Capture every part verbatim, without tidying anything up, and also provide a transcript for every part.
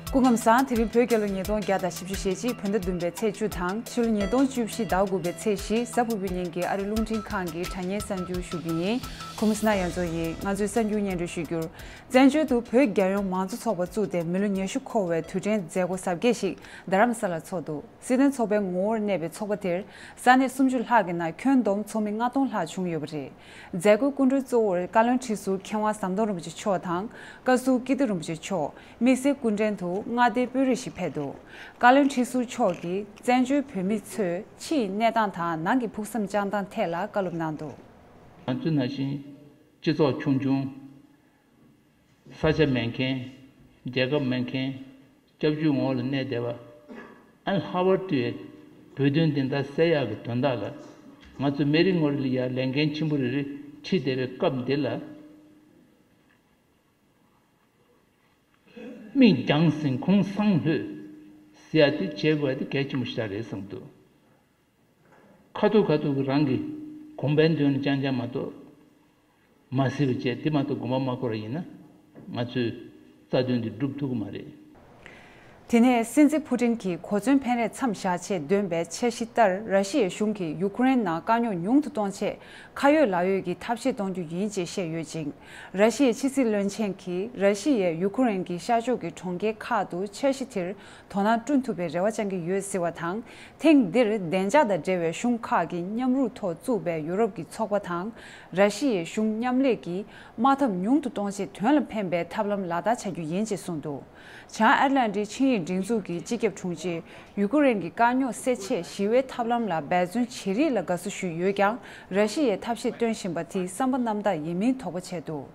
སྐུ་ཁམས་བཟང་། དེ་རིང་བོད་རྒྱལ་ལོ་ཉིས་སྟོང་བརྒྱ་དང་བཞི་བཅུ་ཞེ་གཅིག་བོད་ཟླ་བདུན་པའི་ཚེས་བཅུ་དང་ཕྱི་ལོ་ཉིས་སྟོང་བཅུ་བཞི་ཟླ་དགུ་པའི་ཚེས་བཞི་གཟའ་ཕུར་བུའི་ཉིན་གྱི་ཨ་རིའི་རླུང་འཕྲིན་ཁང་གི་དྲ་བརྙན་གསར་འགྱུར་ཞུ་གི་ཡིན། ཁོང་མི་སྣ་ཡོངས་རྫོགས་ཡིན། ང་ཚོས་གསར་འགྱུར་སྙན་སྒྲོན་ཞུ་རྒྱུར། བཙན་བྱོལ་དུ་བོད་རྒྱལ་ཡོངས་མང་གཙོ་ཚོགས་པ་བཙུགས་ཏེ་མི་ལོ་ཉི་ཤུ་འཁོར་བའི་དུས་དྲན་མཛད་སྒོ་གཟབ་རྒྱས་ཤིག་རྡ་རམ་ས་ལར་འཚོགས་འདུག་སྲིད་དོན་ཚོགས་པའི་ངོ་བོར་གནས་པའི་ཚོགས་པ་དེར་ས་གནས་སུམ་ཅུ་ལྷག་གི་ནང་ཁྱོན་བསྡོམས་ཚོགས་མི་ལྔ་སྟོང་ལྷག་བྱུང་ཡོད་པ་རེད། མཛད་སྒོའི་སྐུ་མགྲོན་གཙོ་བོར་བཀའ་བློན་ཁྲི་ཟུར་མཁས་དབང་ཟམ་གདོང་རིན་པོ་ཆེ་མཆོག་དང་། བཀའ་ཟུར་ཀིརྟི་རིན་པོ་ཆེ་མཆོག་དམིགས་བསལ་སྐུ་མགྲོན་དུ་མངའ་སྡེའི་དཔོན་རིགས་ཤིག་ཕེབས་འདུག་བཀའ་བློན་ཁྲི་ཟུར་མཆོག་གིས་བཙན་བྱོལ་བོད་མི་ཚོས་ཕྱིའི་གནས་སྟངས་དང་ནང་གི་ཕུགས་བསམ་བཅངས་སྟངས་ཐད་ལ་བཀའ་སློབ་གནང་འདུག་ང་ཚོ་ནང་བཞིན་སྤྱི་ཚོགས་ཆུང་ཆུང་། ས་ཆ་མེད་མཁན། རྒྱལ་ཁབ་མེད་མཁན། སྐྱབས་བཅོལ་ངོས་ལ་གནས་བསྡད་པ། ཨ་ལྷག་པར་དུ་བོད་དོན་བདེན་མཐའ་གསལ་ཡག་གི་དོན་དག་ལ། ང་ཚོ་མི་རེ་ངོ་རེ་ལ་ཡ་ལས་འགན་ཆེན་པོ་རེ་རེ་འཁྲི་བསྡད་པའི་སྐབས་འདི་ལ། མིག་རྒྱང་སྲིང་གུང་སང་ལྷོད་ཟེར་ཡ་དེ་བྱེད་དགོས་ཡ་དེ་གལ་ཆེན་པོ་ཞིག་རེད་བསམ་འདུག་ཁ་ཐུག་ཁ་ཐུག་གི་རང་གི་གོམ་པའི་མདུན་ལ་རྐྱང་རྐྱང་མ་གཏོགས། མ་སྲིད་པ་བྱས་དེ་མ་གཏོགས་དགོངས་པ་མ་འཁོར་བ་ཡིན་ན། ང་ཚོས་རྩ་དོན་འདི་སྒྲུབ་ཐུབ་ཀྱི་མ་རེད། དེ་ནས་སྲིད་འཛིན་ཕུ་ཏིན་གྱིས་གོ་མཚོན་འཕེན་རེས་མཚམས་བཞག་ཆེད་འདོན་པའི་འཆར་གཞི་ལྟར། ར་ཤི་ཡའི་གཞུང་གིས་ཡུ་ཁུ་རེན་ནང་དཀའ་རྙོག་ཉུང་དུ་གཏོང་ཆེད་ཁ་ཡོད་ལག་ཡོད་ཀྱི་ཐབས་ཤེས་གཏོང་རྒྱུ་ཡིན་ཅེས་བཤད་ཡོད་ཅིང་། ར་ཤི་ཡའི་ཕྱི་སྲིད་བློན་ཆེན་གྱིས་ར་ཤི་ཡས་ཡུ་ཁུ་རེན་གྱི་ཤར་ཕྱོགས་ཀྱི་གྲོང་ཁྱེར་ཁག་ཏུ་འཆར་གཞི་དེར་དོ་སྣང་བསྐྲུན་ཐུབ་པའི་རེ་བ་བཅང་གི་ཡོད་ཟེར་བ་དང་། ཐེངས་འདིར་བདེ་འཇགས་དང་འབྲེལ་བའི་གཞུང་ཁག་གི་མཉམ་རུབ་ཐོག་བཙུགས་པའི་ཡུ་རོབ་ཀྱི་ཚོགས་པ་དང་། ར་ཤི་ཡའི་གཞུང་མཉམ་ལས་ཀྱིས་དམག་འཐབ་ཉུང་དུ་གཏོང་ཆེད་དོན་ལ་ཕན་པའི་ཐབས་ལམ་ལག་བསྟར་བྱ་རྒྱུ་ཡིན་ཅེས་གསུངས་འདུག་བྱང་ཨེཊ་ལན་ཊིག་ཆིངས་ཡིག་སྒྲིག་འཛུགས་ཀྱི་སྤྱི་ཁྱབ་དྲུང་ཆེས་ཡུ་ཀེ་རེན་གྱི་དཀའ་རྙོག་སེལ་ཆེད་ཞི་བའི་ཐབས་ལམ་ལ་འབད་བརྩོན་བྱེད་རིགས་ལ་དགའ་བསུ་ཞུས་ཡོད་ཀྱང་། ར་ཤི་ཡས་ཐབས་ཤེས་སྟོན་བཞིན་པ་དེས་བསམ་པ་རྣམ་དག་ཡིན་མིན་དོགས་པ་བྱས་འདུག་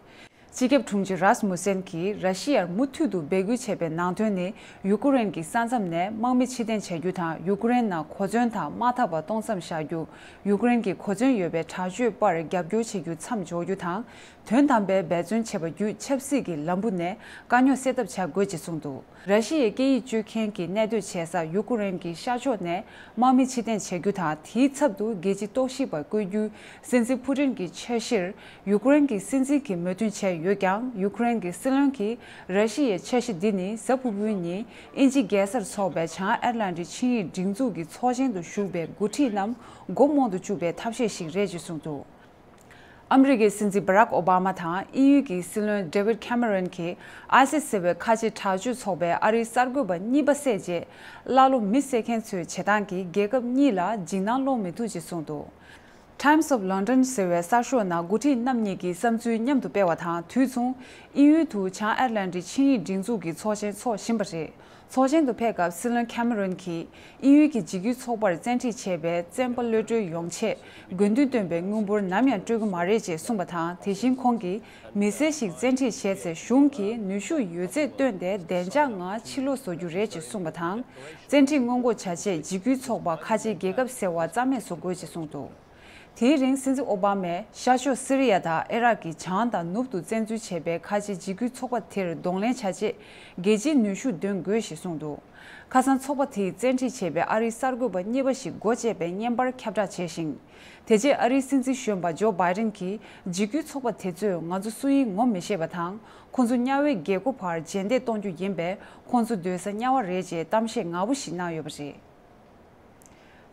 སྤྱི་ཁྱབ་དྲུང་ཆེ་རཱས་མུ་སན་གྱིས་ར་ཤི་ཡར་མུ་མཐུད་དུ་འབོད་སྐུལ་བྱས་པའི་ནང་དོན་ནི། ཡུ་ཀེ་རེན་གྱི་ས་མཚམས་ནས་དམག་མི་ཕྱིར་འཐེན་བྱ་རྒྱུ་དང་། ཡུ་ཀེ་རེན་ནང་གོ་མཚོན་དང་དམག་འཐབ་པ་གཏོང་མཚམས་བཞག་རྒྱུ། ཡུ་ཀེ་རེན་གྱི་གོ་མཚོན་ཡོད་པའི་དྲག་སྤྱོད་པར་རྒྱབ་སྐྱོར་བྱེད་རྒྱུ་མཚམས་འཇོག་རྒྱུ་དང་། དོན་དམ་པའི་འབད་བརྩོན་བྱས་པ་བརྒྱུད་ཆབ་སྲིད་ཀྱི་ལམ་བུ་ནས་དཀའ་རྙོག་སེལ་ཐབས་བྱ་དགོས་ཅེས་གསུངས་འདུག་ར་ཤི་ཡའི་སྐད་ཡིག་སྤྱོད་མཁན་གྱི་གནས་སྡོད་བྱེད་ས་ཡུ་ཀེ་རེན་གྱི་ཤར་ཕྱོགས་ནས་དམག་མི་ཕྱིར་འཐེན་བྱེད་རྒྱུ་དང་། དེའི་ཚབ་ཏུ་རྒྱལ་སྤྱིའི་རྟོག་ཞིབ་པ་བསྐོ་རྒྱུའི་སྲིད་འཛིན་ཕུ་ཏིན་གྱི་འཆར་གཞིར་ཡུ་ཀེ་རེན་གྱི་སྲིད་འཛིན་གྱིས་མོས་མཐུན་བྱས་ཡོད་ཀྱང་། ཡུ་ཀེ་རེན་གྱི་སྲིད་བློན་གྱིས་ར་ཤི་ཡའི་འཆར་གཞི་འདི་ནི་གཟའ་ཕུར་བུའི་ཉིན་དབྱིན་ཇི་རྒྱལ་སར་འཚོགས་པའི་བྱང་ཨེཊ་ལན་ཊིག་ཆིངས་ཡིག་སྒྲིག་འཛུགས་ཀྱི་ཚོགས་ཆེན་དུ་ཞུགས་པའི་འགོ་ཁྲིད་རྣམས་མགོ་རྨོངས་དུ་བཅུག་པའི་ཐབས་ཤེས་ཤིག་རེད་ཅེས་གསུངས་འདུག་ཨ་མི་རི་ཀའི་སྲིད་འཛིན་བྷ་རག་ཨོ་བྷ་མ་དང་དབྱིན་ཡུལ་གྱི་སྲིད་བློན་ཌེ་ཝིད་ཁེ་མ་རོན་གྱིས་ཨའི་སི་ཟེར་བའི་ཁ་ཆེ་དྲག་སྤྱོད་ཚོགས་པའི་ཨ་རིའི་གསར་འགོད་པ་གཉིས་པ་བསད་རྗེས། ཀླ་ཀློ་མི་བསད་མཁན་ཚོའི་བྱེད་སྟངས་ཀྱིས་རྒྱལ་ཁབ་གཉིས་ལ་འཇིགས་སྣང་སློང་མི་ཐུབ་ཅེས་གསུངས་འདུག Times of London ཟེར་བའི་གསར་ཤོག་ནང་འགོ་ཁྲིད་རྣམ་གཉིས་ཀྱིས་བསམ་ཚུལ་མཉམ་དུ་སྤེལ་བ་དང་། དུས་མཚུངས་དབྱིན་ཡུལ་དུ་བྱང་ཨེཊ་ལན་ཊིག་ཆིངས་ཡིག་སྒྲིག་འཛུགས་ཀྱི་ཚོགས་ཆེན་འཚོགས་བཞིན་པ་རེད། ཚོགས་ཆེན་དུ་ཕེབས་སྐབས་སྲིད་བློན་ཁེ་མ་རོན་གྱིས་དབྱིན་ཡུལ་གྱི་འཇིགས་སྐུལ་ཚོགས་པར་བཙན་ཁྲིད་བྱས་པའི་བཙན་པ་གློད་གྲོལ་ཡོང་ཆེད་དགོས་འདུན་བཏོན་པའི་དངུལ་འབོར་ནམ་ཡང་སྤྲོད་ཀྱི་མ་རེད་ཅེས་གསུངས་པ་དང་། དེ་བཞིན་ཁོང་གིས་མི་སེར་ཞིག་བཙན་ཁྲིད་བྱས་ཚེ་གཞུང་གིས་ནུས་ཤུགས་ཡོད་ཚད་བཏོན་ཏེ་བདེ་འཇགས་ངང་ཕྱིར་ལོག་བཟོ་རྒྱུ་རེད་ཅེས་གསུངས་པ་དང་། བཙན་ཁྲིད་སྔོན་འགོག་བྱ་ཆེད་འཇིགས་སྐུལ་ཚོགས་པ་ཁ་ཆེའི་རྒྱལ་ཁབ་ཟེར་བ་རྩ་མེད་བཟོ་དགོས་ཅེས་གསུངས་འདུག་དེའི་རིང་སྲིད་འཛིན་ཨོ་བྷ་མས་ཤར་ཕྱོགས་སི་རི་ཡ་དང་ཨི་རག་གི་བྱང་དང་ནུབ་ཏུ་བཙན་འཛུལ་བྱས་པའི་ཁ་ཆེའི་འཇིགས་སྐུལ་ཚོགས་པ་དེར་གདོང་ལེན་བྱ་ཆེད་རྒྱལ་སྤྱིའི་ནུས་ཤུགས་འདོན་དགོས་ཞེས་གསུངས་འདུག་ཁ་སང་ཚོགས་པ་དེས་བཙན་ཁྲིད་བྱས་པའི་ཨ་རིའི་གསར་འགོད་པ་གཉིས་པ་ཞིག་སྒོ་བཅད་པའི་བརྙན་པར་ཁྱབ་བསྒྲགས་བྱས་ཤིང་། དེ་རྗེས་ཨ་རིའི་སྲིད་འཛིན་གཞོན་པ་ཇོ་བྷའི་ཌེན་གྱིས་འཇིགས་སྐུལ་ཚོགས་པ་དེ་ཚོས་ང་ཚོ་སུ་ཡིན་ངོ་མི་ཤེས་པ་དང་། ཁོང་ཚོ་དམྱལ་བའི་རྒྱལ་སྒོ་བར་རྗེས་འདེད་གཏོང་རྒྱུ་ཡིན་པས། ཁོང་ཚོ་སྡོད་ས་དམྱལ་བ་རེད་ཅེས་གཏམ་བཤད་ངག་པོ་ཞིག་གནང་ཡོད་པ་རེད།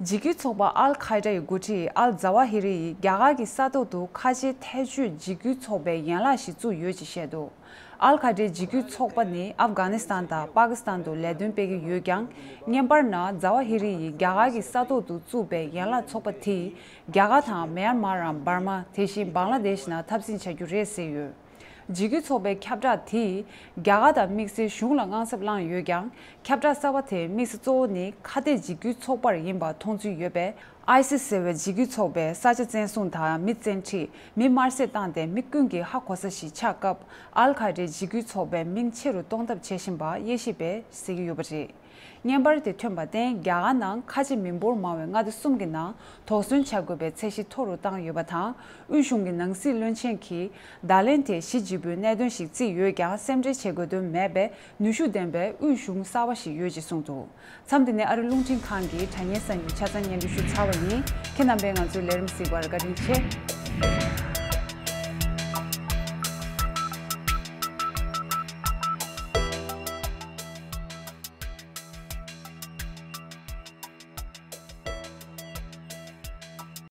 འཇིགས་སྐུལ་ཚོགས་པ་ཨལ་ཁ་ཡེ་ཌ་ཡི་འགོ་ཁྲིད་ཨལ་ཛ་ཝ་ཧི་རི་ཡིས་རྒྱ་གར་གྱི་ས་ཐོག་ཏུ་ཁ་ཆེའི་ཐལ་སྤྱོད་འཇིགས་སྐུལ་ཚོགས་པའི་ཡན་ལག་ཞིག་བཙུགས་ཡོད་ཅེས་བཤད་འདུག་ཨལ་ཁ་ཡེ་ཌའི་འཇིགས་སྐུལ་ཚོགས་པ་ནི་ཨབ་གྷ་ནི་སི་ཐན་དང་པ་ཀི་སི་ཐན་དུ་ལས་དོན་སྤེལ་གྱི་ཡོད་ཀྱང་། བརྙན་པར་ནང་ཛ་ཝ་ཧི་རི་ཡིས་རྒྱ་གར་གྱི་ས་ཐོག་ཏུ་བཙུགས་པའི་ཡན་ལག་ཚོགས་པ་དེས་རྒྱ་གར་དང་མེན་མར་རམ་འབར་མ། དེ་བཞིན་བང་ལ་དེཤ་ནང་འཐབ་འཛིང་བྱ་རྒྱུ་རེད་ཟེར་ཡོད། འཇིགས་སྐུལ་ཚོགས་པའི་ཁྱབ་བསྒྲགས་དེས་རྒྱ་གར་དང་དམིགས་བསལ་གཞུང་ལ་དངངས་འཚབ་བསླངས་ཡོད་ཀྱང་། ཁྱབ་བསྒྲགས་གསར་པ་དེའི་དམིགས་ས་གཙོ་བོ་ནི་ཁ་གཏད་འཇིགས་སྐུལ་ཚོགས་པར་ཡིན་པ་མཐོང་ཚུལ་ཡོད་པས། ཨའི་སི་ཟེར་བའི་འཇིགས་སྐུལ་ཚོགས་པས་ས་ཆ་བཙན་བཟུང་དང་མི་བཙན་ཁྲིད། མི་དམར་གསོད་བཏང་སྟེ་མི་ཀུན་གྱིས་ཧ་གོ་ས་ཞིག་ཆགས་སྐབས། ཨལ་ཁ་ཡེ་ཌའི་འཇིགས་སྐུལ་ཚོགས་པའི་མིང་ཆེ་རུ་གཏོང་ཐབས་བྱེད་བཞིན་པ་དབྱེ་ཞིབ་པས་གཟིགས་ཀྱི་ཡོད་པ་རེད། བརྙན་པར་དེ་ཐོན་པར་བརྟེན། རྒྱ་གར་ནང་ཁ་ཆེ་མི་འབོར་མང་བའི་མངའ་སྡེ་གསུམ་གྱི་ནང་དོགས་ཟོན་བྱ་དགོས་པའི་ཚད་གཞི་མཐོ་རུ་བཏང་ཡོད་པ་དང་། དབུས་གཞུང་གི་ནང་སྲིད་བློན་ཆེན་གྱིས་བརྡ་ལན་དེ་གཞི་བརྗིད་པོའི་གནད་དོན་ཞིག་བརྩིས་ཡོད་ཀྱང་། སེམས་ཁྲལ་བྱེད་དགོས་དོན་མེད་པའི་ནུས་ཤུགས་ལྡན་པའི་དབུས་གཞུང་གསར་བ་ཞིག་ཡོད་ཅེས་གསུངས་འདུག་མཚམས་འདི་ནས་ཨ་རི་རླུང་འཕྲིན་ཁང་གི་དྲ་བརྙན་གསར་འགྱུར་ཆ་ཚང་སྙན་སྒྲོན་ཞུས་ཚར་བ་ཡིན། ཁྱེད་རྣམ་པས་ང་ཚོའི་ལས་རིམ་གཟིགས་པར་བཀའ་དྲིན་ཆེ།